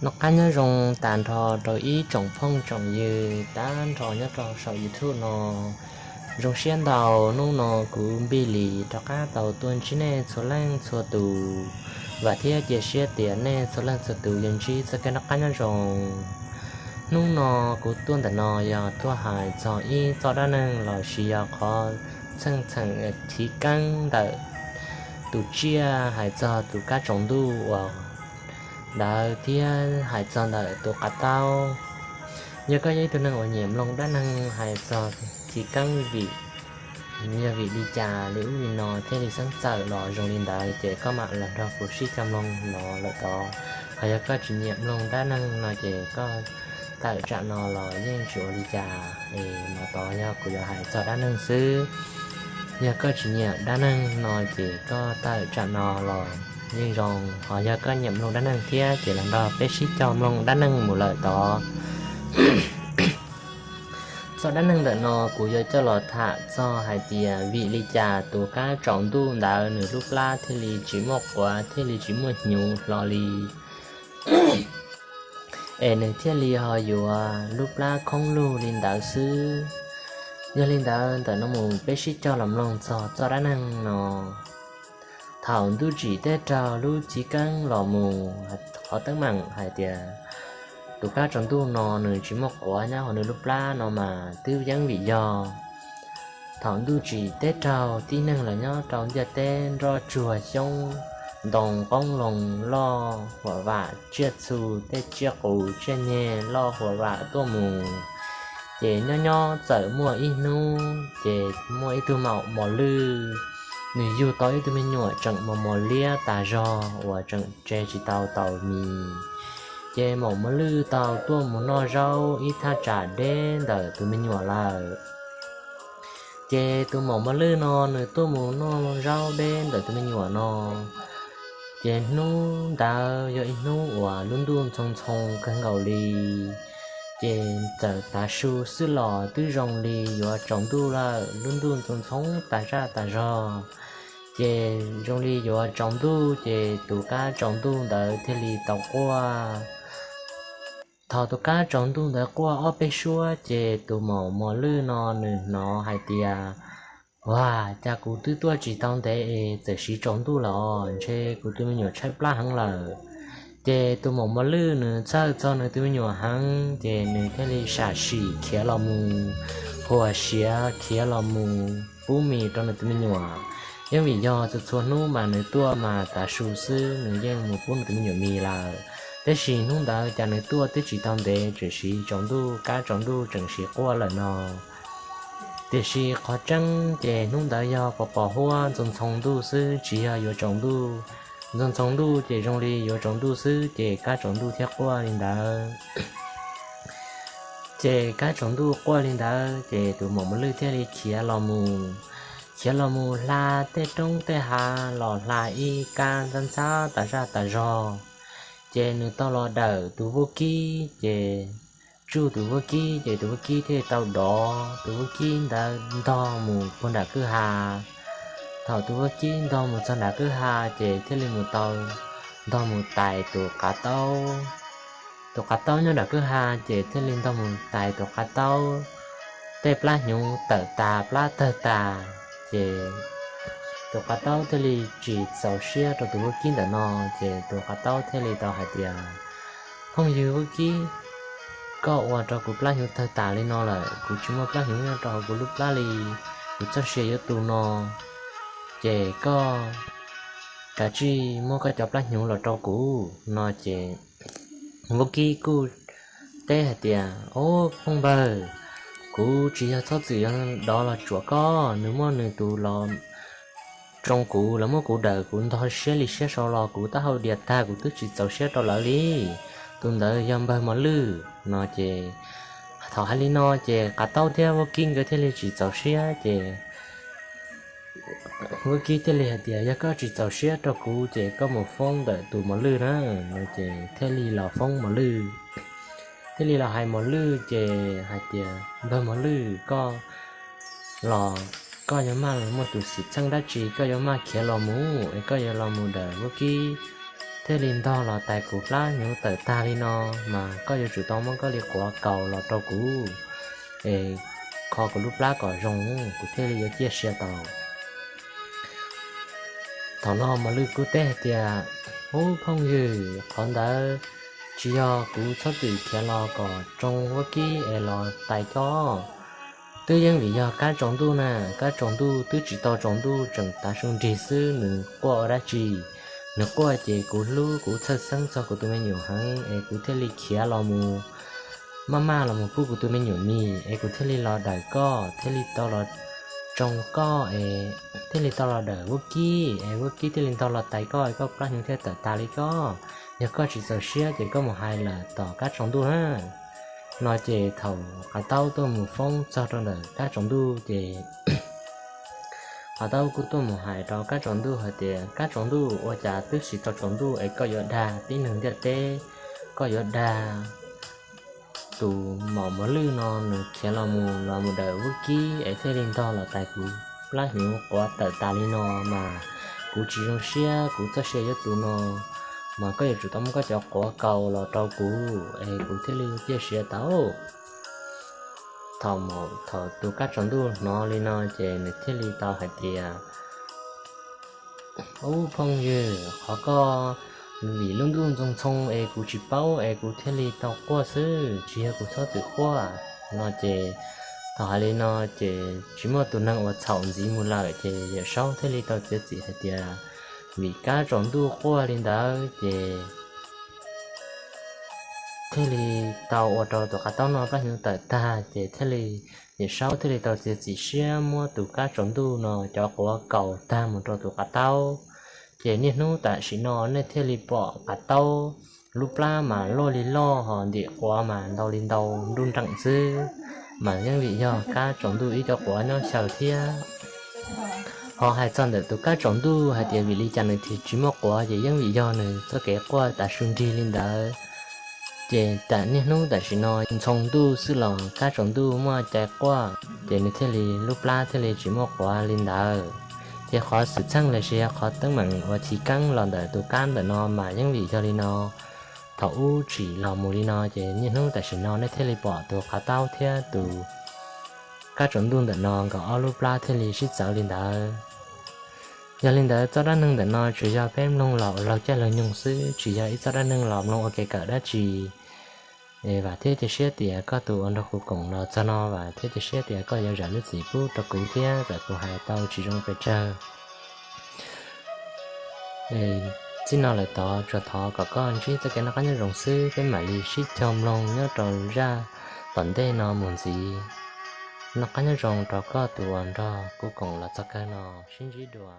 Noj qab nyob zoo tas nrho rau ib tsoom phooj tsoom ywg tag nrho nyob rau saum YouTube no. Zoo siab ntau, hnub no kuv Npij Lis rov qab tau tuaj ntsib nej txhua leej txhua tus. Vam thiab cia siab tias nej txhua leej txhua tus yuav ntsib txoj kev noj qab nyob zoo. Hnub no kuv tuaj ntawm no yog tuaj hais txog ib txoj dab neeg los sis yog qhov txheej txheem chiv keeb ntawm tus tsiaj hais txog tus kab tsaus ntuj uas ntawd thiab hais txog ntawm tus qav taub. Yog koj yog ib tug neeg uas nyiam mloog dab neeg hais txog chiv keeb vim yog vim li cas li ub li no thiaj li xeeb txawm los zoo li ntawd ces koj mam los nrog kuv sib cog mloog no lawm tod. Hos yog koj tsis nyiam mloog dab neeg no ces koj tawm tsam no los yeej tsis ua li cas es no tod yog kuv yuav hais txog dab neeg xwb. Yog koj tsis nyiam dab neeg no ces koj tawm tsam no los yeej zoo. Hos yog koj nyiam mloog dab neeg thiab ces los nrog peb sib cog mloog dab neeg mus lawm tod. Txoj dab neeg ntawm no kuv yuav coj los tham txog hais tias vim li cas tus kab tsaus ntuj ntawd nws lub plab thiaj li tsis muaj quav thiaj li tsis muaj hnyuv hlo li, es nws thiaj li ho yuav lub plab khoob lug li ntawd xwb. Yog li ntawd ntawm no mus peb sib cog los mloog txog txoj dab neeg no. Thaum ntuj tsim teb raug lub chiv keeb los mus, qhov teeb meem hais tias tus kab tsaus ntuj no nws tsis muaj quav nyob hauv nws lub plab no mas twb yeeb vim yog thaum ntuj tsim teb raug tib neeg los nyob rau ntiaj teb nroj tsuag xyoob ntoo qoob loo loj huam vam tsiaj txhu tej tsiaj qus tsiaj nyeg loj huam vam tuaj mus. Ces nyob nyob txawm muaj ib hnub ces muaj ib tug maum mos lwj, nws yug tau ib tug me nyuam tseem mos mos liab tas zog uas tseem tseg tsis tau taus mis. Ces maum mos lwj tau tuaj mus noj zaub ib thaj tsam deb ntawm tus me nyuam lawm. Ces tus maum mos lwj no nws tuaj mus noj zaub deb ntawm tus me nyuam no, ces hnub ntawd yog ib hnub uas lub ntuj ntxhoo ntxhoo kawg nkaus li. Ces txawm tav su xwb los twb zoo li yuav tsaus ntuj lawm, lub ntuj ntxhoo ntxhoo tas zaj tas zog. Ces zoo li yuav tsaus ntuj ces tus kab tsaus ntuj ntawd thiaj li tau quaj. Thaum tus kab tsaus ntuj ntawd quaj ob peb suab ces tus maum mos lwj no nws hnov hais tias, Ua cas kuv twb tuaj tsis tau ntev es txawm siv tsaus ntuj lawm os, ntshe kuv tus me nyuam tshaib plab heev lawm. Ces tus maum mos lwj nws txhawj txog nws tus me nyuam heev ces nws thiaj li sam sim khiav los mus, huas siav khiav los mus pub mis rau nws tus me nyuam. Yeej vim yog txhua txhua hnub mas nws tuaj mas tav su xwb nws yeej mus pub nws tus me nyuam mis lawm. Tab sis hnub ntawd cas nws tuaj twb tsis tau ntev tseem siv tsaus ntuj, kab tsaus ntuj tseem siv quaj lawm no. Tiam sis qhov tseeb ces hnub ntawd yog pos pos huab ntxhoo ntxhoo ntuj xwb tsis yog yuav tsaus ntuj. Ntxhoo ntxhoo ntuj ces zoo li yuav tsaus ntuj xwb ces kab tsaus ntuj thiaj quaj li ntawd. Ces kab tsaus ntuj quaj li ntawd ces tus maum mos lwj thiaj li khiav los mus, khiav los mus hla tej roob tej hav los hla ib kab ntxhab ntxhab tas zaj tas zog. Ces nws tau los dawm tus vaub kib ces tsuj tus vaub kib ces tus vaub kib thiaj li tau dov tus vaub kib ntawd ntog mus puag nram kwj ha. Thaum tus vaub kib ntog mus txog nram kwj ha ces thiaj li mus tau ntog mus tais tus qav taub. Tus qav taub nyob nram kwj ha ces thiaj li ntog mus tais tus qav taub tej plab hnyuv tawm tas plab tawg tas. Ces tus qav taub thiaj li tsis txaus siab rau tus vaub kib ntawm no, ces tus qav taub thiaj li tau hais tias, Phooj ywg vaub kib, koj ua rau kuv plab hnyuv tawg tas li no lawm, kuv tsis muaj plab hnyuv nyob rau hauv kuv lub plab li, kuv txoj sia yuav tu no, ces koj kav tsij muab koj cov plab hnyuv los rau kuv no. Ces vaub kib kuj teb hais tias, Au, phooj npawg, kuv tsis yog txhob txwm yog dov los tsuam koj, nws muaj nws tus los tsoo kuv, lawv muab kuv dawm kuv ntog siab li siab sau los kuv taub hau dias tag kuv twb tsis txaus siab rau lawv li. Tus ntawd yog npawg mos lwj no. Ces thaum hais li no ces qav taub thiab vaub kib nkawd thiaj li tsis txaus siab ces vaub kib thiaj li hais tias, Yog koj tsis txaus siab rau kuv ces koj mus foob ntawm tus mos lwj na. No ces thiaj li los foob mos lwj, thiaj li los hais mos lwj ces hais tias, Npawg mos lwj, koj los koj yuav maj muaj tus xwm txheej dab tsi koj yuav maj khiav los mus es koj yuav los mus dawm vaub kib thiaj li ntog los tais kuv plab hnyuv tawm tag li no, mas koj yuav tsum tau muab koj li quav kaus los rau kuv es kho kuv lub plab kom zoo, kuv thiaj li yuav ciaj sia tau. Thaum no mos lwj kuj teb hais tias, Ub phooj ywg, qhov ntawd tsis yog, kuv txhob txwm khiav los kom tsoo vaub kib es los tais koj. Twb yeej vim yog kab tsaus ntuj na, kab tsaus ntuj twb tsis tau tsaus ntuj, tseem tav su nrig xwb, nws quaj ua dab tsi? Nws quaj ces kuv hlub, kuv txhawj xeeb txog kuv tus me nyuam heev es kuv thiaj li khiav los mus, maj maj los mus pub kuv tus me nyuam mis es kuv thiaj li los dawm koj, thiaj li tau los tsoo koj es thiaj li tau los dawm vaub kib es vaub kib thiaj li ntog los tais koj es koj plab hnyuv thiaj tawm tas li koj. Yog koj tsis txaus siab ces koj mus hais lawm tom kab tsaus ntuj na. No ces thaum qav taub tuaj mus foob txog rau ntawm kab tsaus ntuj ces qav taub kuj tuaj mus hais rau kab tsaus ntuj hais tias, Kab tsaus ntuj, ua cas twb tsis tau tsaus ntuj es koj yuav dag tib neeg ntiaj teb, koj yuav dag tus maum mos lwj no nws khiav los mus, los mus dawm vaub kib es thiaj li ntog los tais kuv plab hnyuv quav tawm tas li no, mas kuv tsis zoo siab, kuv txoj sia yuav tu no, mas koj yuav tsum tau muab koj cov quav kaus los rau kuv es kuv thiaj li ciaj sia tau. Thaum, thaum tus kab tsaus ntuj hnov li no ces nws thiaj li tau hais tias, Ub phooj ywg, qhov koj vim lub ntuj ntxoog ntxhoo es kuv tsis paub es kuv thiaj li tau quaj xwb, tsis yog kuv txhob txwm quaj. No ces thaum hais li no ces tsis muaj tus neeg uas txhaum ntxiv mus lawm ces yawm saub thiaj li tau txiav txim hais tias, Vim kab tsaus ntuj quaj li ntawd ces thiaj li tau ua rau tus qav taub no plab hnyuv tawm tag ces thiaj li, yawm saub thiaj li tau txiav txim siab muab tus kab tsaus ntuj no cov quav kaus tag mus rau tus qav taub. Ces niaj hnub tam sim no nej thiaj li pom qav taub lub plab mas loj li loj, ho ntim quav mas ntau li ntau nruj nreem xwb, mas yeej vim yog kab tsaus ntuj ib co quav nyob xyaw thiab. Ho hais txog ntawm tus kab tsaus ntuj hais tias vim li cas nws thiaj tsis muaj quav ces yeej vim yog nws txoj kev quaj tav su nrig li ntawd. Ces tam niaj hnub tam sim no ntxhoo ntuj xwb los kab tsaus ntuj muaj cai quaj ces nws thiaj li lub plab thiaj li tsis muaj quav li ntawd. Ces qhov xwm txheej los sis qhov teeb meem uas chiv keeb los ntawm tus kab ntawm no mas yeej vim yog li no. Thaum ub tsim los mus li no ces niaj hnub tam sim no nej thiaj li pom tus qav taub thiab tus kab tsaus ntuj ntawm no nkawd ob lub plab thiaj li sib txawv li ntawd. Yog li ntawd txoj dab neeg ntawm no tsuas yog peb mloog los ua laug caij laug nyoog xwb, tsis yog ib txoj dab neeg los mloog ua kev kawm dab tsi. Vam thiab cia siab tias koj tus uas nrog kuv koom los txog no, vam thiab cia siab tias koj yuav zam lub txim pub rau kuv thiab txawm kuv hais tau tsis zoo pes tsawg. Txij no lawm tod tsuas thov kom koj ntsib txoj kev noj qab nyob zoo xwb, peb mam li sib cog mloog nyob rau zaj tom ntej no mus ntxiv. Noj qab nyob zoo rau koj tus uas nrog kuv koom los txog kawg no, sib ntsib dua.